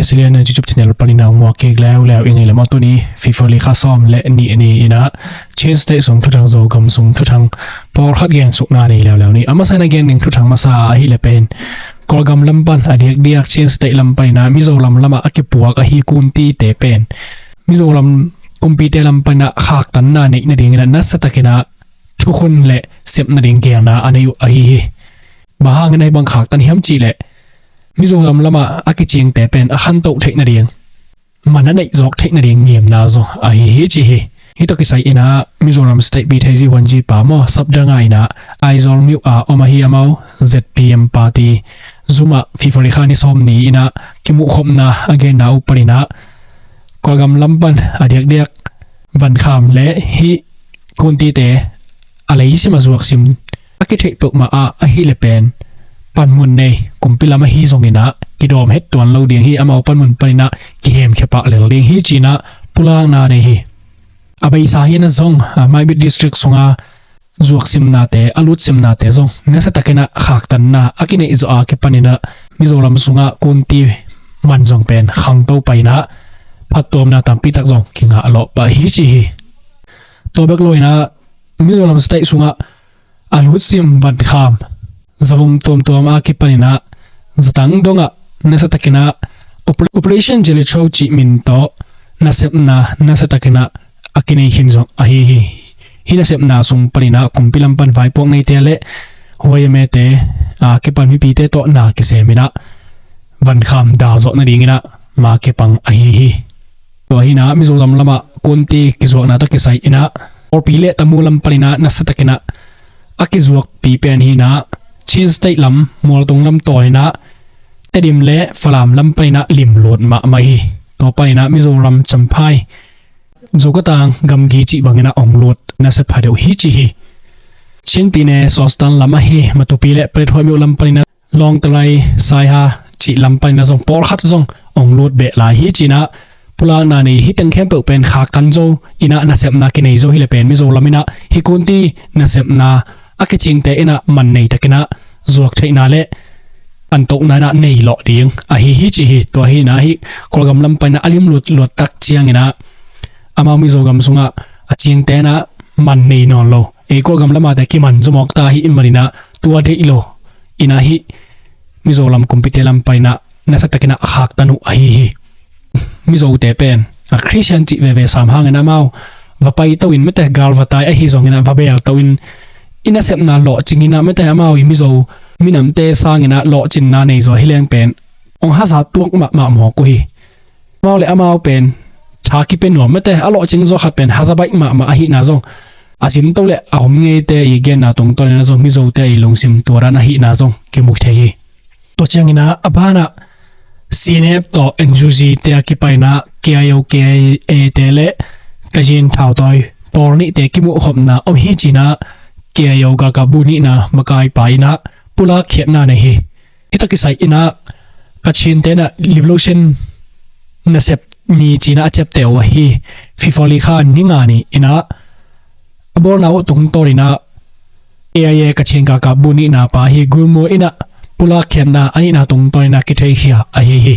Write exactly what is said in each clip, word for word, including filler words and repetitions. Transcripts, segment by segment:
Silian na YouTube channel panin a muak kik leuleu i ngei le maw, tuni Fifoli kha sawm le nih ni in ah Chin State sung thuthang, Zogam sung thuthang pawlkhat gensukna nei leuleu ni. A masa in a gen ding thuthang masa ahih leh pen Kawlgam lam pan a diakdiak Chin State lam panin ah Mizoram lamah a kipuak ahi Kuntite pen Mizoram kumpite lam panin ah khaktanna neih nadingin ah nasa takin ah thukhun le sep nading geelna a nei uh ahi hi. Bang hangin ahi bang khaktan hiam cih leh Mizoram lamah a kiciingte pen a khantoh theih nading, man a neih zawk theih nading ngimna zong ahi hi ci hi. Hih tawh kisai in ah Mizoram State Pi Thei Zi Huan Zi pa maw, Sapdanga in ah Aizawl myo a om ahi amau Z P M party zum ah Fifoli kha ni sawm ni in ah kimuhkhopna a genna uh panin ah Kawlgam lam pan a diakdiak Vankham le hih Kuntite a leisim a zuaksim a kitheih peuhmah ah ahih leh pen panmun nei kumpi lam ahi zongin ah kidawm het tuan lo ding hi, amau panmun panin ah kihemkhia pah lel ding hi ci-in ah pulakna nei hi. A beisa hi-in ah zong, a, Maibit District sunga zuaksimnate, a lutsimnate zong nasa takin ah khaktanna a kineih zawh a kipanin ah Mizoram sungah Kunti man zong pen khangto pai-in ah phattuamna tampi tak zong kingah lawh pah hi ci hi. Tua bek lo-in ah Mizoram State sungah a lutsim Vankham zavung tuamtuam a kipanin ah zatang dongah nasa takin ah Oper-, Operation Jericho cih min tawh nasepna nasa takin ah a kinei khin zong ahi hi. Hih nasepna sung panin ah kumpi lam pan vaipuak neite le huaimete a kipan mipite tawh na kisem in ah Vankham dal zawh nadingin ah ma kipang ahi hi. Tua hi-in ah Mizoram lamah Kunti kizuakna tawh kisai in ah Kawlpi le Tamu lam panin ah nasa takin ah a kizuakpi pen hi-in ah Chin State lam Mualtung lam tawn in ah Tedim le Falam lam panin ah limlut mahmah hi. Tua panin ah Mizoram Champhai, Zokatang, Gamgi cih bangin ah ong lut nasia pha deuh hi ci hi. Chin Pyine Sostan lam ahi Matupi le Paletwa myo lam panin ah Lawngtlai, Saiha cih lam panin ah zong pawlkhat zong ong lut beh lai hi ci-in ah pulakna nei hi. Teng khempeuh pen khaktan zo in ah nasepna kinei zo hi leh pen Mizo lam in ah hih Kunti nasepna a kiciingte in ah man nei takin ah zuak theihna le pantohna in ah nei lawh ding ahi hi ci hi. Tua hi-in ah hih Kawlgam lam panin ah a limlut luat tak ciangin ah amau Mizo gam sungah a ciingte in ah man nei nawn lo, ei Kawlgam lamate kiman zaw mawk ta hi-in manin ah tua deih lo in ah hih Mizoram kumpite lam panin ah nasa takin ah a khaktan uh ahi hi. Mizote pen a Khristian cih veve sam hangin amau va paito in, mate, gal va tai ahi zongin ah va belto in, i nasepna lawhcing in ah, mate, amau i Mizo minamte sangin ah lawhcinna nei zaw hi leng pen ong haza tuak mahmah mawk uh hi. Amau le amau pen tha kipia nuam, mate, a lawhcing zaw khat pen haza baih mahmah ahihna zong a zin to le a om ngeite i genna tungtawnin ah zong Mizote i lungsim tuadan ahihna zong kimu thei hi. Tua ciangin ah a banah C N F tawh N U G te a kipanin ah K I O, K I A te le Kachin thautawi pawl nihte kimuhkhopna om hi ci-in ah K I O galkapbu nihna makaipa in ah pulak khiatna nei hi. Hih tawh kisai in ah Kachinte in ah revolution nasep ni ci-in ah a ciapteh uh ahi Fifoli kha ni nga ni in ah a bawlna uh tungtawnin ah K I A Kachin galkapbu nihna pa hi Gurmur in ah pulak khiatna a nihna tungtawnin ah kitheihkhia ahi hi.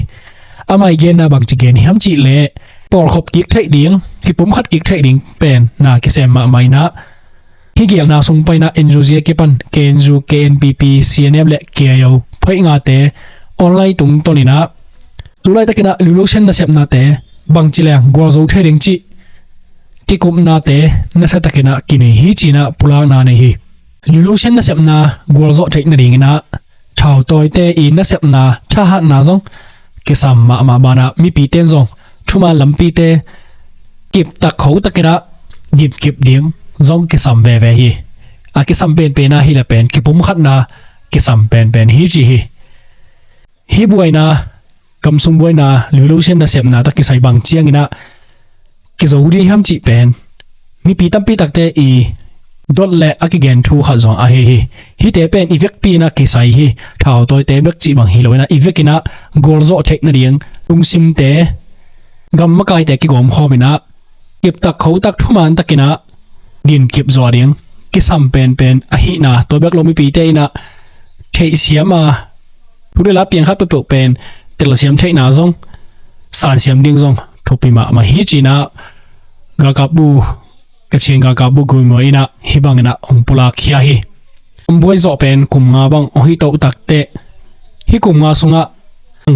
Amah i genna bangci gen hiam cih leh pawlkhop kik theih ding, kipumkhat kik theih ding pen na kisem mahmah in ah hih geelna sung panin ah N U G a kipan K N U, K N P P, C N F le K I O phoih ngate online tungtawnin ah tu laitakin ah revolution nasepnate bangci leng gualzo thei ding cih kikupnate nasa takin ah kinei hi ci-in ah pulakna nei hi. Revolution nasepna gualzawh theih nadingin ah thautawite i nasepna thahatna zong kisam mahmah banah mipite in zong thuman lampite kiptak khotakin ah gitkip ding zong kisam veve hi. A kisam penpen ah hi leh pen kipumkhatna kisam penpen hi ci hi. Hih buaina, gamsung buaina, revolution nasepna tawh kisai bang ciangin ah kizo ding hiam cih pen mipi tampi takte i dot le a kigen thu khat zong ahi hi. Hihte pen i vekpi in ah kisai hi. Thautawite bek cih bang hi lo in ah i vek in ah gualzawh theih nading lungsimte, gam makaite kigawmkhawm in ah kiptak khotak thuman takin ah dinkip zawh ding kisam penpen ahihna, tua bek lo mipite in ah theihsiam a thu le la piang khat peuhpeuh pen telsiam theihna zong sansiam ding zong thupi mahmah hi cinah galkapbu, Kachin galkapbu Gui Maw inah hih banginah hong pulak khia hi. Hong buai zawh pen kum nga bang hong hi toh takteh hih kum nga sungah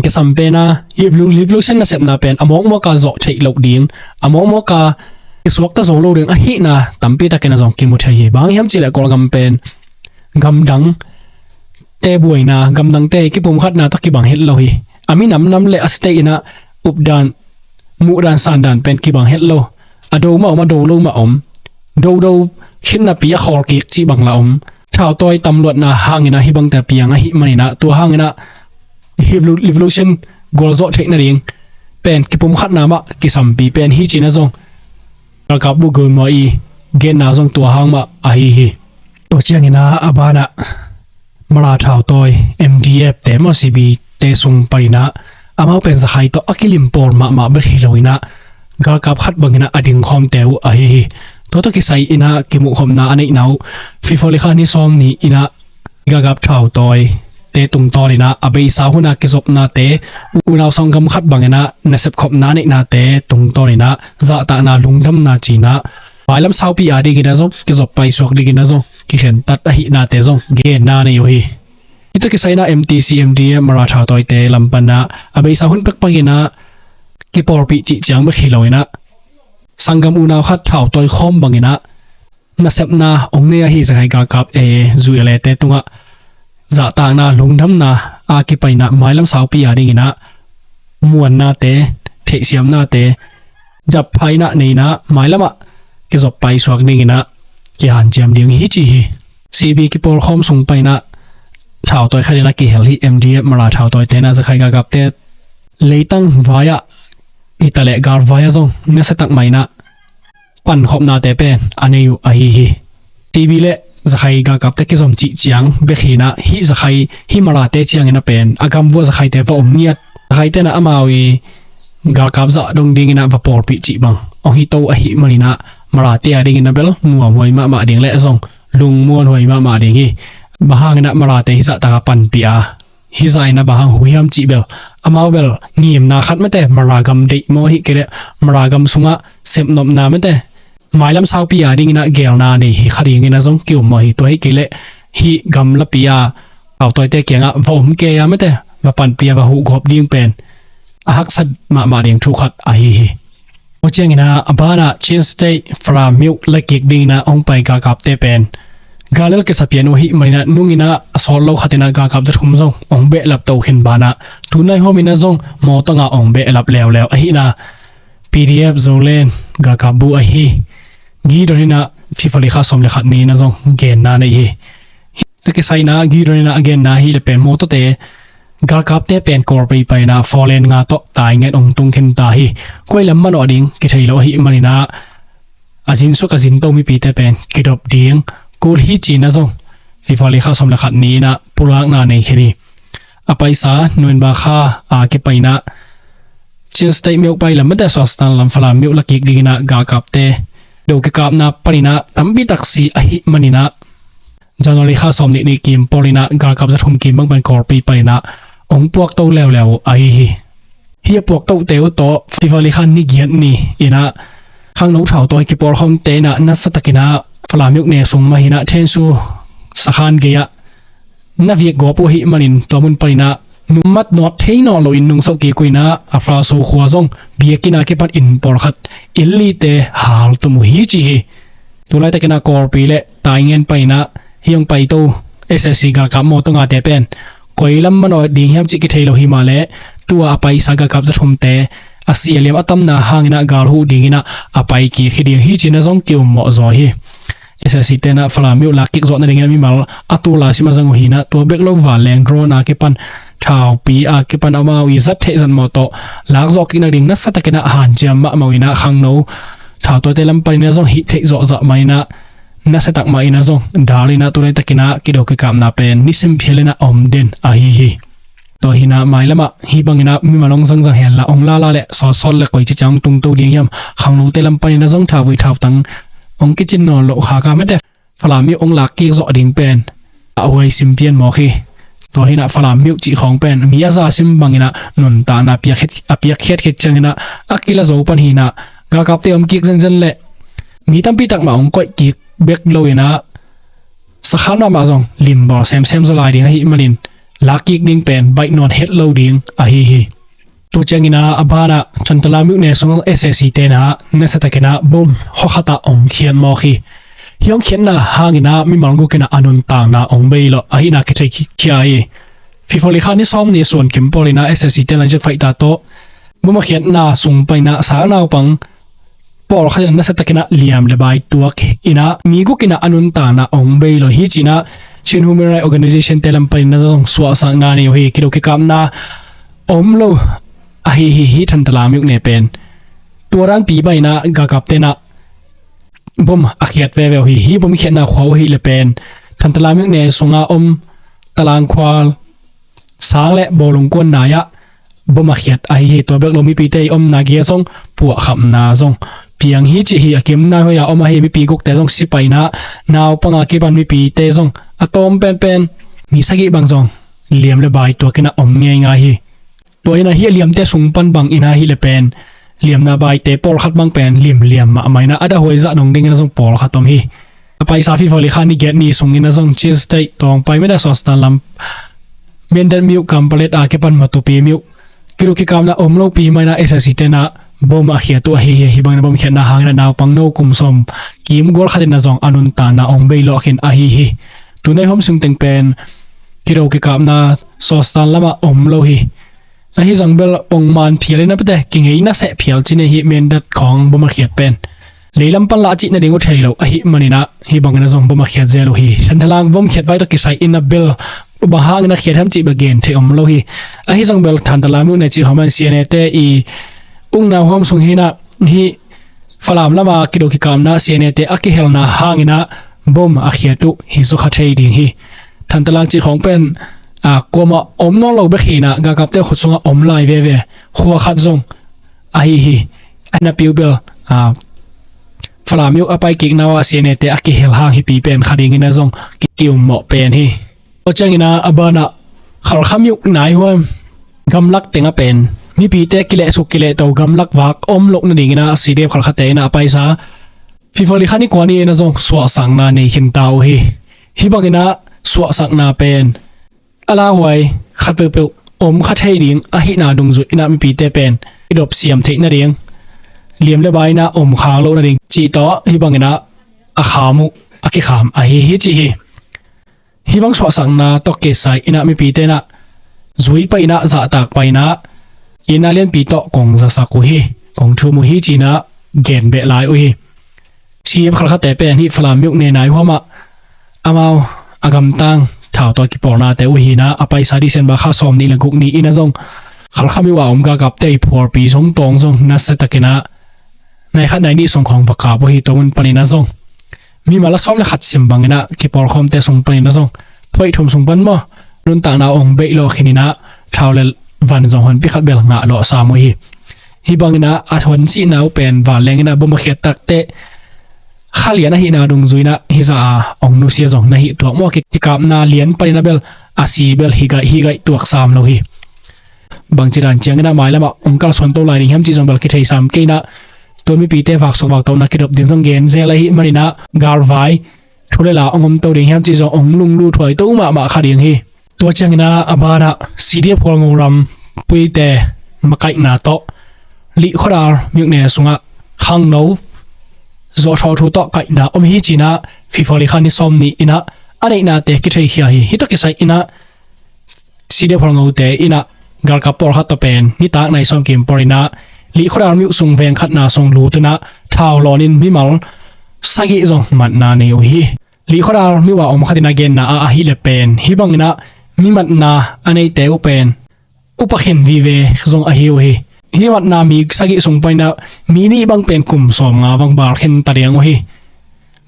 kisam pena revolution nasepna pen a mawkmawka zawh theih loh ding, a mawkmawka kisuakta zo lo ding ahihna tampi takin a zong kimu thei hi. Bang hiam cihleh Kawlgam pen gamdang te buaina, gamdangte kipumkhatna tawh kibang het lo hi. A minamnam le a state inah updan, muhdan sandan pen kibang het lo. A do mah om, a do lo mah om. Dodo khitnapi a khawlkik cih bang la om. Thautawi tamluatna hanginah hih bangte a piang ahih maninah tua hanginah revolution gualzawh theih nading pen kipumkhatna mah kisampi pen hi cinah zong galkapbu Gui Maw i genna zong tua hang mah ahi hi. Tua cianginah a banah Mara thautawi M D F te maw C B te sung paninah amau pen Zakhai tawh a kilim pawl mahmah bek hi loinah galkap khat banginah a dingkhawmte uh ahi hi. Tua tawh kisai inah kimuhkhopna a neihna uh February kha ni sawm ni inah galkap thautawi te tungtawninah a beisa huna kizopnate, unau sanggam khat banginah nasepkhopna a neihnate tungtawninah zahtakna lungdamna cinah mailam saupi a dinginah zong kizop paisuak dinginah zong kikhentat ahihnate zong genna nei uh hi. Hih tawh kisai inah M T C, M D F, Mara thautawite lam panah a beisa hun pekpak inah kipawlpih cih ciang bek hi loinah sanggam unau khat thautawi khawm banginah nasepna ong nei ahi Zakhai galkap, A A, U L A te tungah zahtakna lungdamna a kipainah mailam saupi a dinginah muannate, theihsiamnate, dap phainah neinah mailamah kizop paisuak dinginah kihanciam ding hi ci hi. C B kipawlkhawm sung painah thautawi khatinah kihel hi. M D F Mara thautawi tenah Zakhai galkapte leitang vai-ah hitaleh gal vai-ah zong nasiatak mah inah pankhopnate pen a nei uh ahi hi. C B le Zakhai galkapte kizom cih ciang bek hinah hih Zakhai, hih Marate ciangin a pen a gam vuah Zakhaite va om ngiat. Zakhai tenah amau i galkap zah dong dinginah va pawlpih cih bang ong hi to ahih maninah Marate a dinginah bel nuamhuai mahmah ding le zong lungmuanhuai mahmah ding hi. Bang hanginah Marate hih zahtakah panpih a hih zah inah bang hang huh hiam cih bel amau bel ngimna khat mate Mara gam deih maw, ahih kei leh Mara gam sungah sepnopna mate mailam saupi a dinginah gelna nei hi kha dinginah zong ki-um maw hi. Tua ahih kei leh hih gamlapi a thautawite kiangah va om kei a mate va panpih a va huh gawp ding pen a haksat mahmah ding thu khat ahi hi. Tua cianginah a banah Chin State Falam myo lakik dinginah hong pai galkapte pen galel kisa pian uh ahih maninah nunginah a sawt lo khatinah galkap za thum zong hong behlap to khin banah tunai hawminah zong mawtawngah hong behlap leuleu ahihna P D F Zoland galkap bu ahi Gideon inah February kha sawm le khat ni inah zong genna nei hi. Tua kisai inah Gideon inah a genna hi le pen mawtawte galkapte pen Kawlpi paina four lane nga tawh taingen ong tung khin ta hi. Koi lam manawh ding kithei lo ahih maninah a zinsuk a zinto mipite pen kidop ding kul hi cinah zong February kha sawm le khat ni inah pulakna nei khin hi. A paisa November kha a kipainah Chin State myo pai lam mate Swaziland lam Falam myo lakik dinginah galkapte do kikapna paninah tampi taksi ahih maninah January kha sawm nih ni kim pawlinah galkap za thum kim bang pen Kawlpi paninah ong puakto leuleu ahi hi. Hih a puaktote uh tawh February kha ni giat ni inah khangno thautawi kipawlkhawmte inah nasatakinah Falam myo ne sung mah hinah Thensu sakhan gei-ah na viak gawp uh ahih manin tua mun paninah nummat nawt thei nawn loin nungsoh kik uh inah a Flaso khua zong biakinn a kipan inn pawlkhat inn lite haltum uh hi ci hi. Tulaitakinah Kawlpi le Taingen paninah hih hong paito S S C galkap mawtaw ngate pen koi lam manawh ding hiam cih kithei lo hi mah leh tua a paisa galkap za thumte a sia liam a tamna hanginah gal huh dinginah a pai kik hi ding hi cinah zong ki-um mawh zaw hi. S S C tenah Falam myo lak kik zawh nadingin a mimal a tul a sim a zang uh hinah tua bek lo vanleng drone a kipan thaupi a kipan amau i zat theih zat mawh tawh lak zawh kik nading nasatakinah hanciam mahmah uh inah khangno thautawite lam paninah zong hih theih zawh zah mah inah nasiatak mah inah zong dal inah tulaitakinah kido kikapna pen nisim phial inah a om den ahi hi. Tua hinah mailamah hih banginah mimal ong zangzang henla ong lala le sawtsawt le koici ciang tungto ding hiam khangnote lam paninah zong thauvui thautang ong kicin nawn loh khaka mate Falam myo ong lak kik zawh ding pen a huai sim pian mawk hi. Tua hinah Falam myuh cih khawng pen mi a za sim banginah nuntakna a piakkhiat khit cianginah a kila zo pan hinah galkapte om kik zenzen leh mi tampi tak mah hong koih kik bek loinah sakhan mahmah zong limbawl semsem zaw lai ding ahih manin lak kik ding pen baih nawn het lo ding ahi hi. Tua cianginah a banah Thantala myuh ne sung S A C tenah nasiatakinah bom khuakhatah hong khiat mawk hi. Hih hong khiatna hanginah mimal gukinah a nuntakna hong bei lawh ahihna kithei khia hi. Fifali kha ni sawm ni suan kim pawlinah S A C tenah jet fighter tawh bom a khiatna sung paninah sang naupang pawlkhatin nasiatakinah liam le bai tuak inah mi gukinah a nuntakna hong bei lawh hi cinah Chin Human Rights Organization te lam paninah zong suahsakna nei uh hi. Kido kikapna om lo ahi hi. Hih Thantala myuh ne pen tua danpi banginah galkap tenah bom a khiat veve uh hi. Hih bom khiatna khua uh hi le pen Thantala myuh ne sunga om Talang khua sang le bawlung kuan nai-ah bom a khiat ahi hi. Tua bek lo mipite i omna gei zong puahkhamna zong piang hi cih hi. A kim nai huai-a om ahi mipi gukte zong si painah naupanga kipan mipite zong a tawm penpen mi sagih bang zong liam le bai tuakinah om ngeingai hi. Tua inah hih a liamte sung pan bang inah hih le pen liamna baite pawlkhat bang pen limliam mahmah inah a dahuai zah nong dingin a zong pawlkhat om hi. A paisa Fifali kha ni giat ni sungin a zong Chin State tawngpai meda Sostan lam Mendat myuh kampalet a kipan Matupi myuh kido kikapna om lopi maina S A C tenah bom a khiat uh ahi hi. Hih bangin a bom khiatna hangin a naupang no kum sawm kim gual khatin a zong a nuntakna hong bei lawh khin ahi hi. Tunai hom sungteng pen kido kikapna Sostan lamah om lo hi. Ahi zong bel pongman phial in a pete kingei naseh phial cine hi. Mendat khawng bom a khiat pen leilam pan lah cih nading uh thei lo ahih maninah hih bangin a zong bom a khiat zel uh hi. Thanthalang bom khiat vai tawh kisai in a bel bang hangin a khiat hiam cih bel gen theih om lo hi. Ahi zong bel Thanthalang myuh ne cih khawng man C N A te i ukna huam sung hinah hih Falam lama kido kikapna C N A te a kihelna hanginah bom a khiat uh hi zaw kha thei ding hi. Thanthalang cih khawng pen a kuamah om nawn lo bek hinah galkapte khut sungah om lai veve. Khua khat zong ahi hi. A napi uh bel a Falam myuh a paikikna uh ah C N A te a kihel hang hipi pen kha dingin a zong ki-ummawh pen hi. Tua cianginah a banah Khalkha myuh nai huam gamlak tengah pen mipite kilehsuk kilehto gamlak vak om loh nadinginah C D F Khalkhate inah a paisa Fifali kha ni kua ni in a zong suahsakna nei khinta uh hi. Hih banginah suahsakna pen a lauhuai khat peuhpeuh om kha thei ding ahihna dungzui inah mipite pen i dop siam theih nading liam le bai inah om khak loh nading cih tawh hih banginah a kham uh a kikham ahi hi cih hi. Hih bang suahsakna tawh kisai inah mipite inah zui pai inah zahtak pai inah inah lianpi tawh kong zasak uh hi. Kong thum uh hi cinah gen beh lai uh hi. C F Khalkhate pen hih Falam myuh ne nai huamah amau a gamtang thau tawh kipawlnate uh hinah a paisa December kha sawm nih le guk ni inah zong Khalkha myuh a om galkapte i phualpi zong tawng zong nasiatakinah nai khat nai nih sung khawng va kap uh hi. Tua mun paninah zong mimal a sawm le khat sim banginah kipawlkhawmte sung paninah zong phoih thum sung pan maw nuntakna hong beih lawh khininah thau le van zong honpi khat bel ngah lawh sam uh hi. Hih banginah a honsihna uh pen vanlenginah bom a khiat takteh kha lian ahihna dungzuinah hih za a hong nusia zong na hih tuak maw? Kikapna lian paninah bel a si bel hih gaih hih gaih tuak sam lo hi. Bangci dan cianginah mailamah hong kalsuan to lai ding hiam cih zong bel kithei sam kei inah tua mipite vaksuk vaktohna kidop ding zong gen zel ahih maninah galvai thu le la hong om to ding hiam cih zong hong lunglut huai to mahmah kha ding hi. Tua cianginah a banah C D F Hualngo lam puite makaihna tawh Lihkhuadal myuh ne sungah khangno zawhthawh thu tawh kaihna om hi cinah Fifali kha ni sawm ni inah a neihnate kitheikhia hi. Hih tawh kisai inah C D F Hualngote inah galkap pawlkhat tawh pen nitak nai sawm kim pawl inah Lihkhuadal myuh sung veng khatna sung lut inah thau lawnin mimal sagih zong matna nei uh hi. Lihkhuadal myuh a om khat inah genna ah ahih le pen hih banginah mi matna a neite uh pen upa khen vive zong ahi uh hi. Hih matna mi sagih sung paninah mi nih bang pen kum sawm nga bang bal khen ta ding uh hi.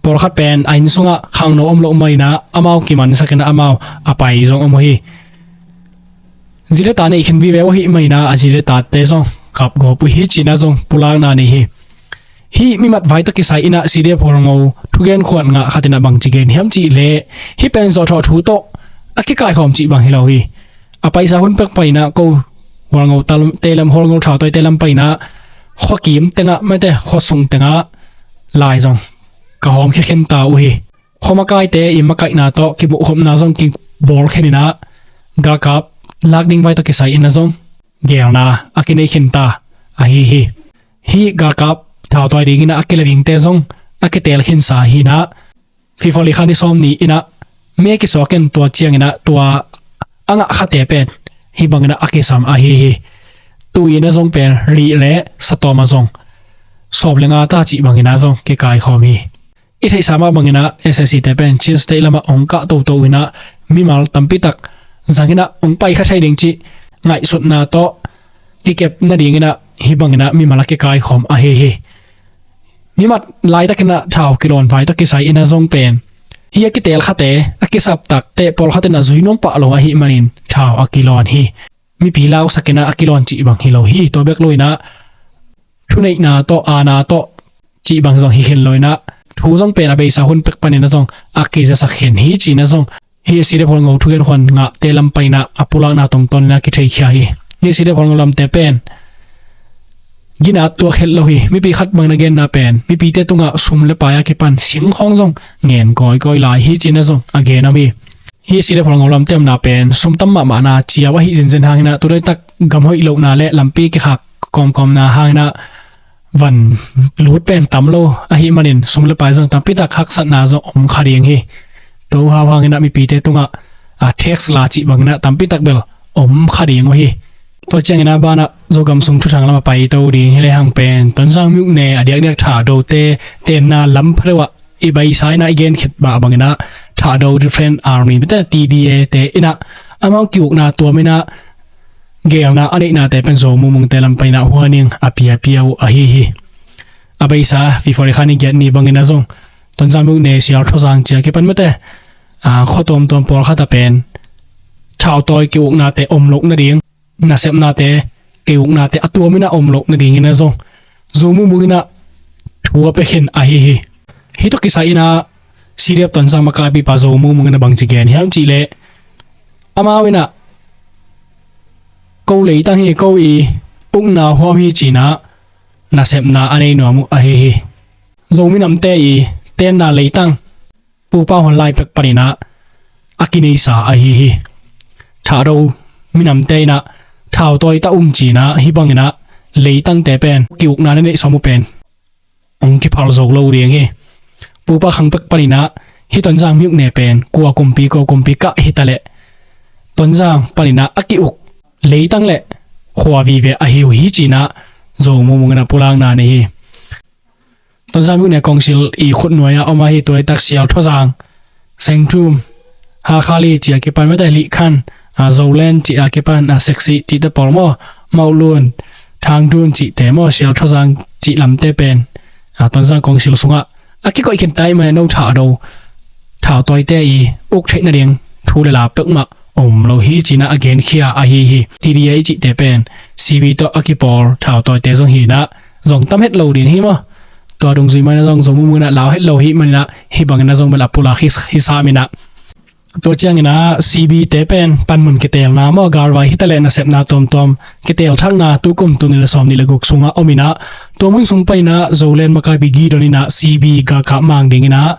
Pawlkhat pen a inn sungah khangno om loh maninah amau kimansakinah amau a pai zong om uh hi. Zi le ta nei khin vive uh ahih maninah a zi le tate zong kapgawp uh hi cinah zong pulakna nei hi. Hih mimat vai tawh kisai inah C D F Hualngo thugen khuan ngah khat inah bangci gen hiam cih leh hih pen zawhthawh thu tawh a kikaikhawm cih bang hi lo hi. A paisa hun pek paina ko Hualngo tal-, te lam, Hualngo thautawite lam paina khua kim tengah mate khua sung tengah lai zong ka hawm khia khin ta uh hi. Khuamakaite i makaihna tawh kimuhkhopna zong kibawl kheninah galkap lak ding vai tawh kisai inah zong geelna a kinei khinta ahi hi. Hih galkap thautawi dinginah a kila dingte zong a kiteel khinsa hinah February kha ni sawm ni inah mi a kisuak in tua cianginah tua a ngah khate pen hih banginah a kisam ahi hi. Tu inah zong pen rih le satawm a zong sawm le nga ta cih banginah zong kikaikhawm hi. I theihsa mah banginah S A C te pen Chin State lamah hong kah toto inah mimal tampitak zanginah hong pai kha thei ding cih ngaihsutna tawh kikep nadinginah hih banginah mimal a kikaikhawm ahi hi. Mimal laitakinah thau kilawn vai tawh kisai inah zong pen hih a kiteel khate a kisaptak teh pawlkhat inah zui nuam pah lo ahih manin thau a kilawn hi. Mipi lausakinah a kilawn cih bang hi lo hi. Tua bek lo inah thuneihna tawh aana tawh cih bang zong hi khin lo inah thu zong pen a beisa hun pek paninah zong a kizasak khin hi cinah zong hih C D F Hualngo thugen khuan ngahte lam painah a pulakna tongtawninah kitheikhia hi. Hih C D F Hualngo lamte pen ginat tuak het lo hi. Mipi khat bangin a genna pen mipite tungah sum le pai a kipan singkhawng zong ngen kawikawi lai hi cinah zong a gen om hi. Hih C D F Hualngo lamte omna pen sum tam mahmahna ciau ahi zenzen hanginah tu laitak gam hoih lohna le lampi kikhak kawmkawmna hanginah van lut pen tam lo ahih manin sum le pai zong tampitak haksatna zong om kha ding hi. Tua hau hanginah mipite tungah a tax la cih banginah tampitak bel om kha ding uh hi. Tua cianginah banah Zogam sung thuthang lamah paito ding hi lehang pen Tonzang mi ukne a diakdiak Thahdote tenna lam pha deuh ah i baisa inah i gen khit mah banginah Thahdo Different Army mite T D A te inah amau kiukna tuam inah geelna a neihnate pen Zo Mung Mungte lam painah huaning a piapia uh ahi hi. A beisa February kha ni giat ni banginah zong Tonzang mi ukne Sial Thawzang cia kipan mate a khua tuamtuam pawlkhat a pen thautawi kiuknate om loh nading nasepnate kiuknate a tuam inah om loh nadinginah zong Zo Mung Mung inah thu a pia khin ahi hi. Hih tawh kisai inah C D F Tonzang makaipipa Zo Mung Mung inah bangci gen hiam cihleh amau inah ko leitang hi, ko i ukna huam hi cinah nasepna a nei nuam uh ahi hi. Zo minamte i tenna leitang pupa hun lai pek paninah a kineisa ahi hi. Thahdo minamte inah thautawi ta um cinah hih banginah leitangte pen kiukna na neih sawm uh pen hong kiphal zo lo ding hi. Pupa khang pek paninah hih Tonzang mi ukne pen kua kumpi ko kumpi kah hitaleh Tonzang paninah a kiuk leitang le khua vive ahi uh hi cinah Zo Mung Mung inah pulakna nei hi. Tonzang mi ukne kongsil i khutnuai a om ahi tua laitak Sial Thawzang, Sengtum, Hakhali cih a kipan mate Lihkhan, a Zolen cih a kipan a Seksi cihte pawl maw, Mauhlun, Thangdun cihte maw, Sial Thawzang cih lamte pen a Tonzang kongsil sungah a kikoih khinta ahih manin no Thahdo thautawite i uk theih nading thu le la peuhmah om lo hi cinah a genkhia ahi hi. T D A i cihte pen C B tawh a kipawl thautawite zong hinah zong tam het lo ding hi maw? Tua dungzui mah inah zong Zo Mung Mung inah lau het lo hi maninah hih banginah zong bel a pulak hi, hi sam inah. Tua cianginah C B te pen panmun kiteelna maw, galvai hitaleh nasepna tuamtuam kiteelthakna tukum tul nih le sawm nih le guk sungah om inah tua mun sung paninah Zolen makaipi Gideon inah C B galkap mang dinginah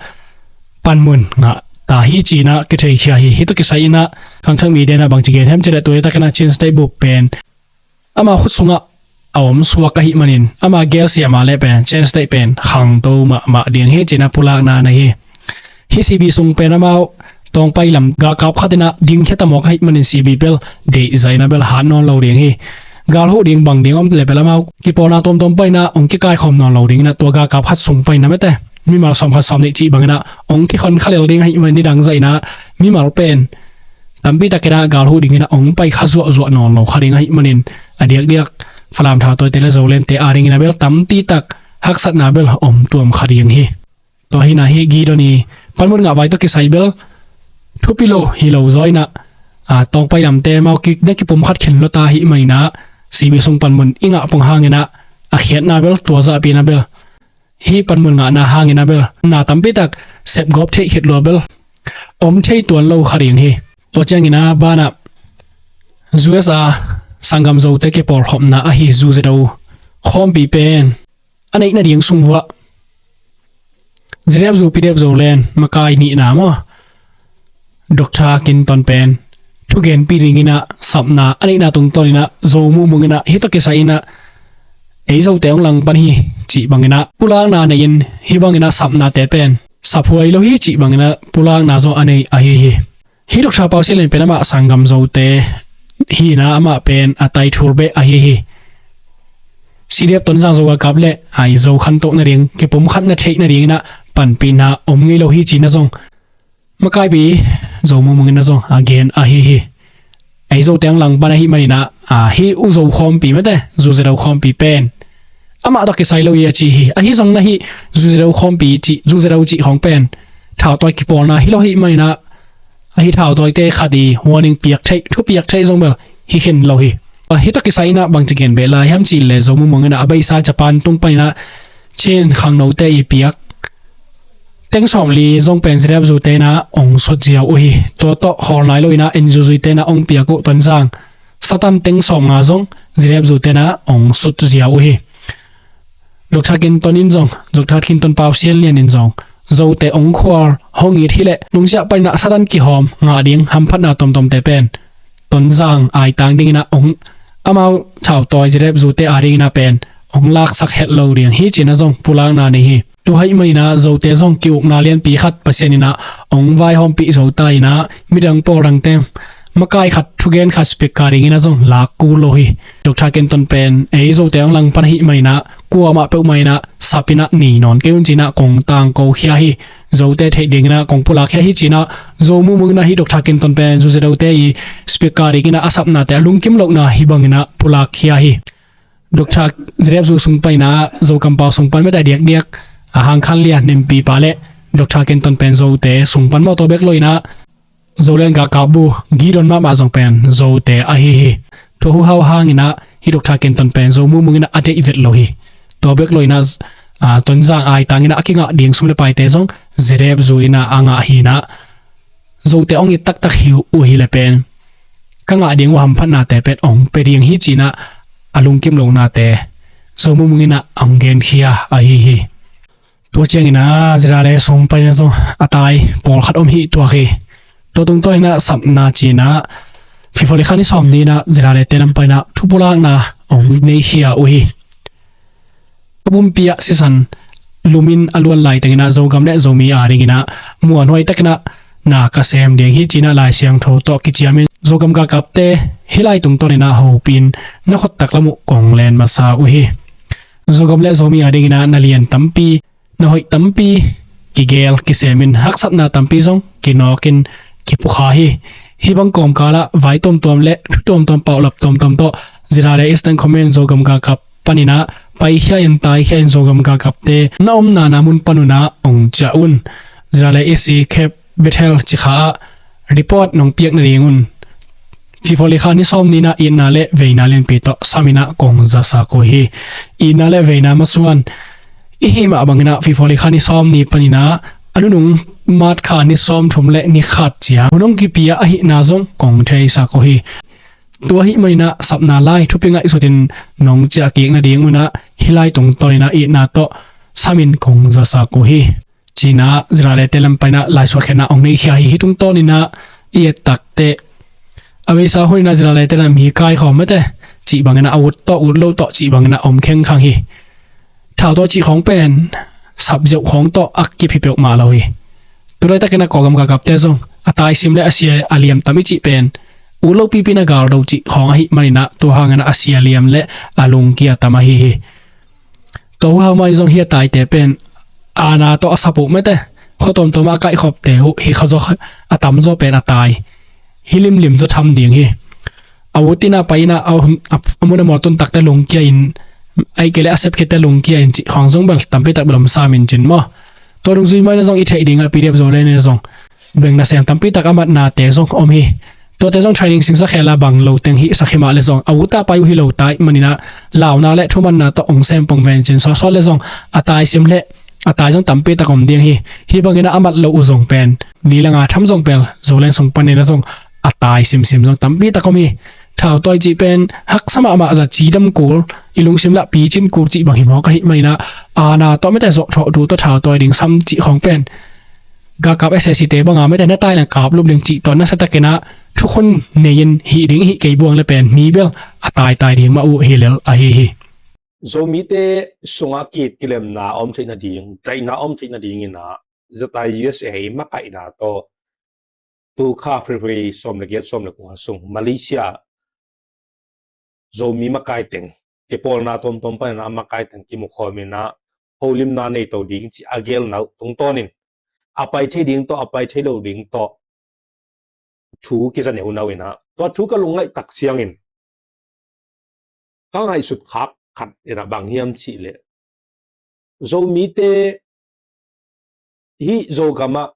panmun ngah ta hi cinah kitheikhia hi. Hih tawh kisai inah khangthak media inah bangci gen hiam cihleh tu laitakinah Chin State bup pen ama khut sungah a om suak ahih manin ama gelsia mah leh pen Chin State pen khangto mahmah ding hi cinah pulakna nei hi. Hih C B sung pen amau Tawngpai lam galkap khat inah dingkhia ta mawk ahih manin C B bel deihzah inah bel hat nawn lo ding hi. Gal huh ding bang ding om leh bel amau kipawlna tuamtuam paninah hong kikaikhawm nawn lo dinginah tua galkap khat sung paninah mate mimal sawmkhat sawmnih cih banginah hong kikhon kha lel ding ahih manin nidang zah inah mimal pen tampi takinah gal huh dinginah hong pai kha zuahzuah nawn lo kha ding ahih manin a diakdiak Falam thautawite le Zolente a dinginah bel tampi tak haksatna bel om tuam kha ding hi. Tua hinah hih Gideon i panmun ngah vai tawh kisai bel thupi lo hi lo zaw inah a Tawngpai lamte mau ki, na kipumkhat khin lo ta ahih maninah C B sung panmun i ngah pong hanginah a khiatna bel tua zahpi inah bel hih panmun ngahna hanginah bel na tampi tak sepgawp theih khit lua bel om thei tuan lo kha ding hi. Tua ciangin a banah U S A sanggam Zote kipawlkhopna ahi ZUZEDO khawmpi pen a neih nading sung vuah ZDF Zu, PDF Zoland makai nihna maw, Doctor Clinton pen thugenpi dingin a sapna a neihna tungtawnin a Zo Mu Mung in a hih tawh kisai in a ei Zote hong langpan hi cih bangin a pulakna nei-in, hih bangin a sapnate pen saphuai lo hi cih bangin a pulakna zong a nei ahi hi. Hih Doctor Pau Sian Lian pen amah sanggam Zote hi-in a amah pen a taithul beh ahi hi. CDF Tonzang Zo galkap le a Zo khantoh nading, kipumkhatna theih nadingin a panpihna om ngei lo hi ci-in a zong makaipi Zo Mu Mung in a zong a gen ahi hi. Ei Zote hong langpan ahih manin a, a, hih U Zo khawmpi mate, ZUZEDO khawmpi pen amah tawh kisai lo hi a ci hi. Ahi zongin a hih ZUZEDO khawmpi cih, ZUZEDO cih khawng pen thautawi kipawlna hi lo ahih manin a, a hih thautawite khat i warning piak theih, thu piak theih zong bel hi khin lo hi. A hih tawh kisai in a bangci gen beh lai hiam cih leh Zo Mu Mung in a a beisa Japan tung panin a Chin khangnote i piak teng sawmli zong pen ZDF Zute in a hong sut ziau uh hi. Tua tawh khawl nai lo in a N U G te in a hong piak uh Tonzang satan teng sawmnga zong ZDF Zute in a hong sut ziau uh hi. Doctor Clinton in zong, Doctor Clinton Pau Sian Lian in zong Zote hong khual hong it hi leh nungziah panin a satan kihawm ngah ding hamphatna tuamtuamte pen Tonzang aitang dingin a hong, amau thautawi ZDF Zute a dingin a pen hong laksak het lo ding hi ci-in a zong pulakna nei hi. Tua ahih manin a Zote zong ki-ukna lianpi khat Pasian in a hong vaihawmpih zo ta in a midang pawl dangte makai khat, thugen khat speaker dingin a zong lak kul lo hi. Doctor Clinton pen ei Zote hong langpan ahih manin a kuamah peuhmah in a sap in a nei nawn kei un ci-in a kong tangko khia hi. Zote theih dingin a kong pulak khia hi ci-in a Zo Mu Mung in a hih Doctor Clinton pen ZUZEDO te i speaker dingin a a sapnate a lungkim lohna hih bangin a pulak khia hi. Doctor ZDF Zu sung panin a Zo kampau sung pan mate a diakdiak a Hang Khan Lian nempi pa le Doctor Clinton pen Zote sung pan maw, tua bek lo in a Zoland galkap bu Gideon mahmah zong pen Zote ahi hi. Tua huhau hangin a hih Doctor Clinton pen Zo Mu Mung in a a deih vet lo hi. Tua bek lo in a, a, Tonzang aitang in a a kingah ding sum le paite zong ZDF Zu in a a ngah hi in a Zote hong it taktak hi uh hi leh pen ka ngah ding uh hamphatnate pen hong pia ding hi ci-in a a lungkim lohnate Zo Mu Mung in a hong genkhia ahi hi. Tua ciangin a ZRA sung panin a zong a tai pawlkhat om hi tuak hi. Tua tungtawn in a sapna ci-in a February kha ni sawmnih in a ZRA te lam panin a thupulakna hong neikhia uh hi. Ka pumpi ah sisan lumin a luan laiteng in a Zogam le Zomi a dingin a muanhuai takin a na ka sem ding hi ci-in a Lai Siangtho tawh kiciamin Zogam galkapte hih lai tungtawn in a hopih in na khuttak lam uh kong len masa uh hi. Zogam le Zomi a dingin a na lian tampi, na hoih tampi kigel kisemin haksatna tampi zong kinawkin kipukha hi. Hih bang kawmkal ah vai tuamtuam le thu tuamtuam, paulap tuamtuam tawh ZRA Eastern Command Zogam galkap panin a paikhia in, taikhia in Zogam galkapte na omna na mun pan un a hong ciah un. ZRA EC Camp Bethel Cikha ah report nong piak nading un February kha ni sawmnih in a itna le veina lianpi tawh samin a kong zasak uh hi. Itna le veina masuan i hih mah bangin a February kha ni sawmnih panin a a nunung March kha ni sawmthum le ni khat ciang hun hong kipia ahihna zong kong theisak uh hi. Tua ahih manin a sapna lai thupi ngaihsutin nong ciah kik nading un a hih lai tungtawn in a itna tawh samin kong zasak uh hi. Ci-in a ZRA te lam panin a laisuahkhiatna hong neikhia hi. Hih tungtawn in a i et tak teh a beisa hun in a ZRA te lam hi kaikhawm mate cih bangin a, a ut tawh ut loh tawh cih bangin a om khengkhang hi. Thau tawh cih khawng pen sapziauh khawng tawh a kip hi peuhmah lo hi. Tu laitakin a Kawlgam galkapte zong a taisim le a sia a liam tam i cih pen ut loh pipi in a gal do cih khawng ahih manin a, tua hangin a a sia liam le a lungkia tam ahi hi. Tua huhau mah in zong hih a taite pen aana tawh a sap uh mate, khua tuamtuam ah a kaihkhopte uh hi kha zaw, a tamzaw pen a tai. Hih limlim zaw tham ding hi. A ut in a pai in a, a, a, a mun a mual tun takte lungkia in, ahih kei leh a sep khitte lungkia in cih khawng zong bel tampi tak bel om sam in cin maw. Tua dungzui mah in a zong i theih ding a PDF Zoland in a zong beng nasem tampi tak a matnate zong om hi. Tuate zong training singsa khel a bang lo teng hihsak hi mah le zong a ut a pai uh hi lo ta ahih manin a launa le thumanna tawh hong sem pong ven cin sawtsawt le zong a taisim le a tai zong tampi tak om ding hi. Hih bangin a a mat loh uh zong pen ni le nga tham zong pen Zoland sung panin a zong a tai simsim zong tampi tak om hi. Thautawi cih pen haksa mahmah, za cidam kul, i lungsim lah picin kul cih bang hi mawk ahih manin ah, aana tawh mite zawhthawh duh tawh thautawi ding sam cih khawng pen galkap S A C te banga mite na tai leng kap lup ding cih tawh nasatakin ah thukhun nei-in hih ding hih kei buang le pen mi bel a taitai ding mah uh hi lel ahi hi. Zomite sungah ki, kilemna a om theih nading, daihna a om theih nadingin ah, Z I U S A makaihna tawh, tu kha February sawm le giat, sawm le kua sung Malaysia Zomi makai teng, kipawlna tuamtuam panin ah a makai teng kimukhawmin ah holimna nei to ding cih a gelna uh tungtawnin a pai thei ding tawh, a pai thei lo ding tawh thu kiza neunau in ah, tua thu ka lungngaih tak ciangin ka ngaihsut khak khat in ah bang hiam cih leh, Zomite hih Zogam ah,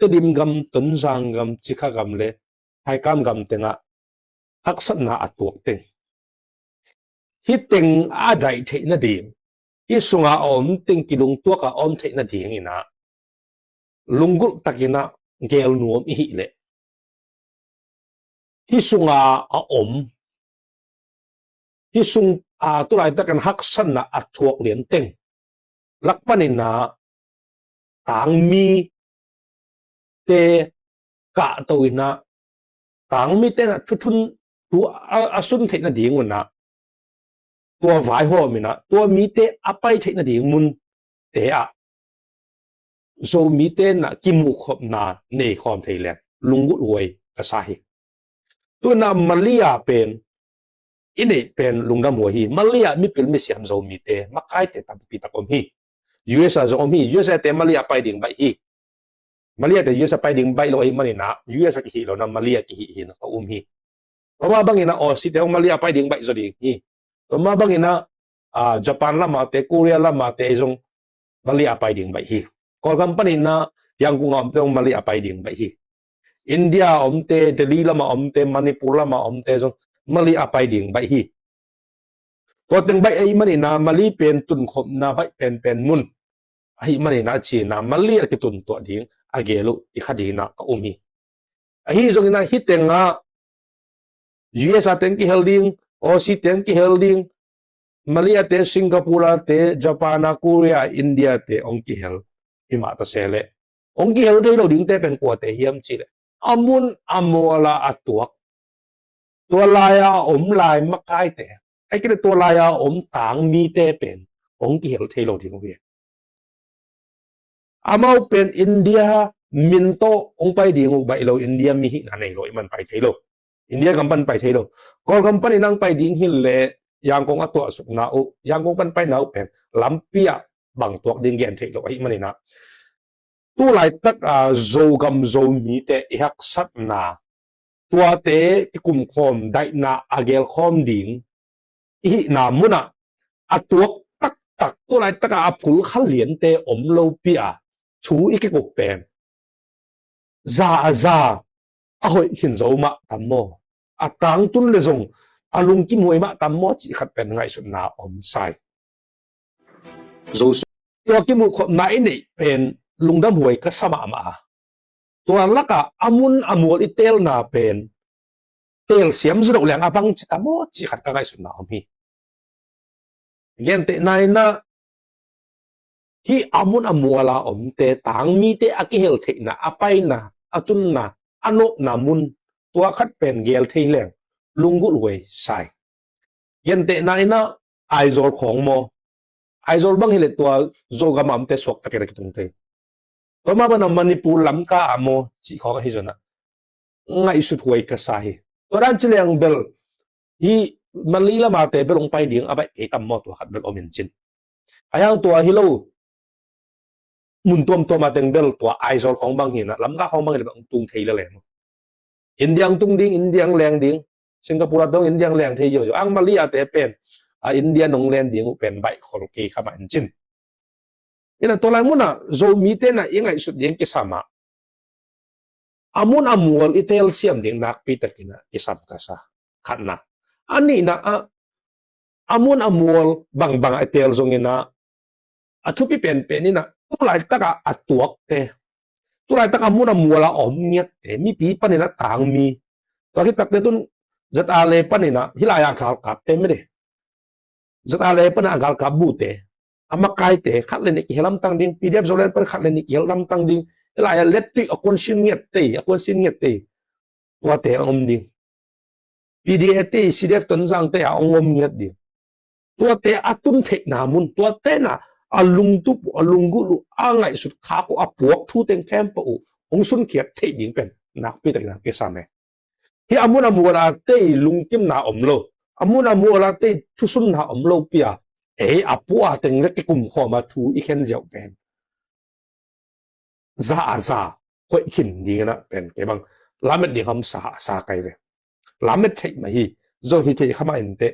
Tedim gam, Tonzang gam, Cikha gam le Haikam gam tengah haksatna a tuak teng, hih teng a daih theih nading, hih sunga a om teng kilungtuak a om theih nadingin ah lunggulh takin ah gel nuam i hih leh, hih sunga a om, hih sung, a, tu laitakin haksatna a thuak lian teng lak panin ah tangmite kahto in ah, tangmite in ah thuthun thu a, a sun theih nadingun ah, tua vaihawm in ah tua mite a pai theih nading munte ah Zomite in ah kimuhkhopna nei khawm thei leng lunggulh huai ka sa hi. Tu in ah Malay pen i neih pen lungdam huai hi. Malay mipil misiam Zomite makaite tampi tak om hi. U S A zong om hi. U S A te Malay pai ding baih hi. Malay te U S A pai ding baih lo ahih manin ah U S A kihih lo in ah Malay kihih hi in ah ka um hi. Tua mah bangin ah Aussie te zong Malay pai ding baih zaw ding hi. Tua mah bangin ah, ah, Japan lamah te, Korea lamah te zong Malay pai ding baih hi. Kawlgam panin ah Yangon a omte zong Malay pai ding baih hi. India a omte, Delhi lamah omte, Manipur lamah omte zong Malay pai ding baih hi. Tua teng baih ahih manin ah Malay pen tunkhopna baih penpen mun ahih manin ah ci-in ah Malay a kitun tuah ding a gel uh i kha dingin ah ka um hi. Ahi zongin ah hih tengah U S A te hong kihel ding, Aussie te hong kihel ding, Malay te, Singapore te, Japan a, Korea, India te hong kihel hi mah ta se leh, hong kihel thei lo dingte pen kuate hiam cih leh, a mun a mual a a tuak, tua lai-a a om lai makaite, ahih kei leh tua lai-a a om tangmite pen hong kihel thei lo ding uh hi. Amau pen India min tawh hong pai ding uh baih lo, India mi hihna nei lo ahih man pai thei lo. India gam pan pai thei lo. Kawlgam panin ah hong pai ding hi leh Yangon a tuahsukna uh, Yangon pan paina uh pen lampi ah bang tuak ding gen thei lo ahih manin ah, tu laitak a Zogam Zomite i haksatna, tuate kikumkhawm daihna a gelkhawm ding i hihna munah a tuak taktak, tu laitak a a phul kha liante om lopi a thu i kikup pen za a za a hoih khin zo mah tam maw, a tangtun le zong a lungkim huai mah tam maw cih khat pen ngaihsutna om sa hi. Zo, tua kimuhkhopna i neih pen lungdam huai ka sa mahmah a, tua lakah a mun a mual i teelna pen teelsiam zaw loh leng a bang ci tam maw cih khat ka ngaihsutna om hi. Gentehna in ah hih a mun a mual a omte, tangmite a kihel theihna, a paina, a tunna, a nopna mun, tua khat pen gel thei leng lunggulh huai sa hi. Gentehna in ah Aizawl khawng maw, Aizawl bang hi leh tua Zogam a omte suaktakin a kitung thei. Tua mah bangin ah Manipur, Lamka a maw cih khawng ahi zongin ah ngaihsut huai ka sa hi. Tua dan ci leng bel hih Malay lam a te bel hong pai ding a baih kei tam maw, tua khat bel om in cin. Ahi hang tua hi lo, mun tuamtuam a teng bel tua Aizawl khawng bang hi in ah, Lamka khawng bang hi leh bel hong tung thei lel e maw. India hong tung ding, India hong leng ding, Singapore a tawh India hong leng thei ziauziau. Ang Malay a te pen a India nong len ding uh pen baih khol kei kha mah in cin. In ah tua lai munah Zomite in ah i ngaihsut ding kisam ah, a mun a mual i teelsiam ding nakpi takin ah kisam ka sa, khatna. A nihna ah, a mun a mual bangbang a i teel zongin ah, a thupi penpen in ah tu laitak a a tuakte, tu laitak a mun a mual a om ngiatte, mipi panin ah tangmi, Tua khit takteh tun ZRA le panin ah hih lai-ah galkapte mede, ZRA le panin ah galkap bute, a makaite khat le nih kihel lamtang ding, PDF Zoland pan khat le nih kihel lamtang ding. Hih lai-ah lettui a kuansin ngiatte, a kuansin ngiatte, tuate a om ding. PDA te, CDF Tonzangte a hong om ngiat ding. Tuate a tun theihna mun, tuate na a lungtup uh, a lunggulh uh, a ngaihsut khak uh, a puak thu teng khempeuh uh hong sunkhiat theih ding pen nakpi takin a kisam e. Hih a mun a mual a tei lungkimna om lo, a mun a mual a tei thusunna om lo pi a, ei a pua teng le kikum khawm a thu i khen ziau pen za a za hoih khin ding a pen kei bang lamet ding hamsa a sa kai ve. Lamet theih mah hi, zo hi thei kha mah inteh.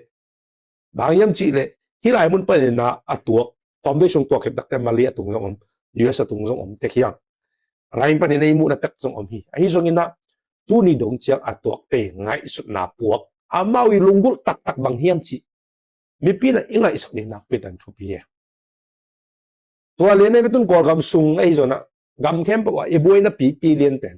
Bang hiam cih leh hih lai mun panin ah a tuak, tawmvei sung tuak khit takteh Mali a tung zong om, US a tung zong om tek hiang. Lain panin ei muhna tek zong om hi. Ahi zongin ah tuni dong ciang a tuakte ngaihsutna puak, amau i lunggulh taktak bang hiam cih mipi na i ngaihsak ding nakpi tan thupi hi. Tua lian ei ve tun Kawlgam sung ahi zongin ah gam khempeuh ah i buaina pipi lian pen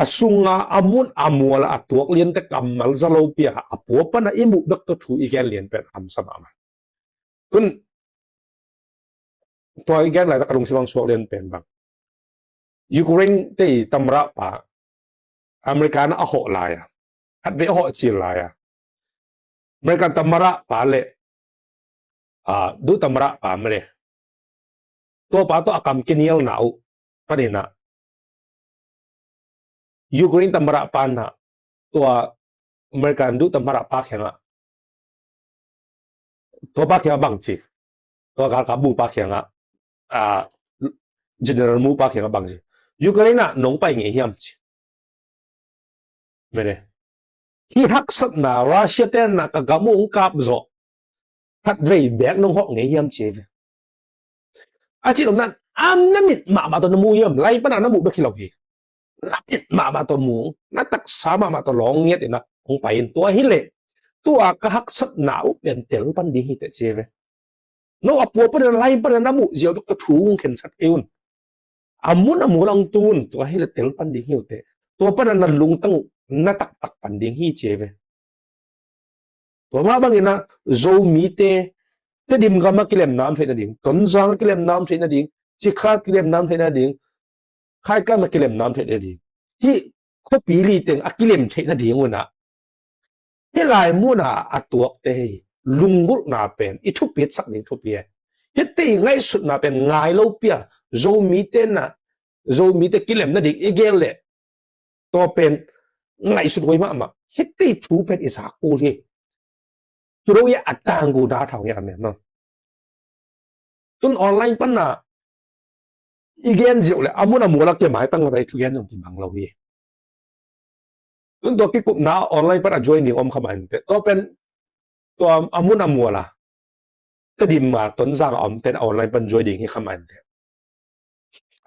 a sunga a mun a mual a tuak liante kammal za lo pi a, a pua pana i muh bek tawh thu i gen lian pen hamsa mahmah. Tun tua i gen laitak a lungsim ang suak lian pen bang, Ukraine te i tamrah pa America na a hawh lai a, khatvei a hawh cil lai a, American tamrah pa le, ah, duh tamrah pa mene, tua pa tawh a kam kinialna uh panin ah Ukraine tamrah pa na tua American duh tamrah pa kiangah, tua pa kiangah bang ci, tua galkap bu pa kiangah, ah, general mu pa kiangah bang ci, Ukraine ah nong pai ngei hiam ci. Mene, hih haksatna Russia te na ka gam uh hong kap zawh khatvei bek nong hawh ngei hiam ci ve. A cih nopna a na mit mahmah tawh na mu hiam, lai pana na muh bek hi lo hi. Na mit mahmah tawh mu, na taksa mahmah tawh lawng ngiat in ah hong pai in. Tua hi leh tua ka haksatna uh pen tel pan ding hi teh ci ve. No a pua pana, lai pana na muh ziau bek tawh thu hong khen sat kei un. A mun a mual ah hong tung un, tua hi leh tel pan ding hi uh teh. Tua pana na lungtang uh na taktak pan ding hi ci ve. Tua mah bangin ah Zomite Tedim gam ah kilemna om theih nading, Tonzang ah kilemna om theih nading, Cikha kilemna om theih nading, Khaikam ah kilemna om theih nading, hih khuapi li teng a kilem theih nading un ah hih lai mun a a tuakte hei lunggulhna pen i thupitsak ding thupi e. Hihte i ngaihsutna pen ngai lo pi a, Zomite na, Zomite kilem nading i gel leh tua pen ngaihsut huai mahmah. Hihte i thu pen i zak kul hi. Tudo i a tanggu da thau hi a men no. Tun online pana i gen ziau leh a mun a mual a kia maitang ngat a i thugen zong kibang lo hi. Tun tua kikupna online pana join ding om kha mah inteh. Tua pen tua a mun a mual a Tedim a Tonzang a omte na online pan join ding hi kha mah inteh.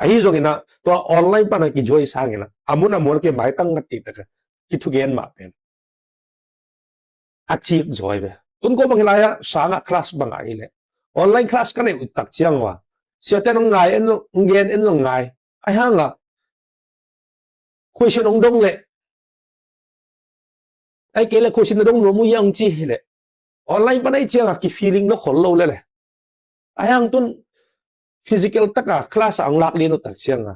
Ahi zongin ah tua online pana kijoin sangin ah a mun a mual a kia maitang ngat kik tak a kithugen mah pen a cik zaw hi ve. Tun ko bang hi lai ah sangah class bang ah hi leh online class ka neih uh tak ciang uh a, siate nong ngai en, nong gen en, nong ngai. Ahi hang a question hong dong leh, ai kei leh question na dong nuam uh hi hong ci hi leh online pan ahi ciang a ki feeling lo khol lo leh leh. Ahi hang tun physical taka class a hong lak lian uh tak ciang a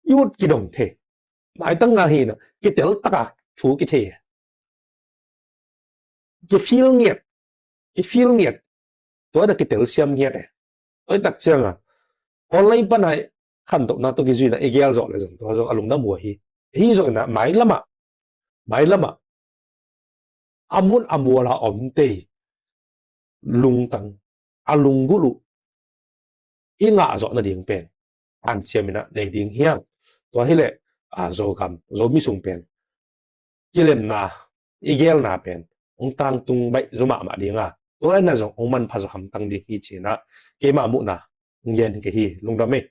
i ut kidong thei. Maitang nga hi na kitel taka thu kithei. Ki feel ngiat, ki feel ngiat. Tua na kitel siam ngiat e. Tua i tak ciang a online pana khantohna tawh kizuina i gel zawh leh zong tua zong a lungdam uh ahi. Hi zongin ah mailamah, mailamah a mun a mual a omte lungtang, a lunggulh uh i ngah zawh nading pen hanciam in ah nei ding hi hang. Tua hi leh a, Zogam, Zomi sung pen kilemna, i gelna pen hong tangtung baih zaw mahmah ding a, tua in ah zong hong manpha zaw hamtang ding hi ci-in ah keima muhna hong gen hi kei hi. Lungdam ei.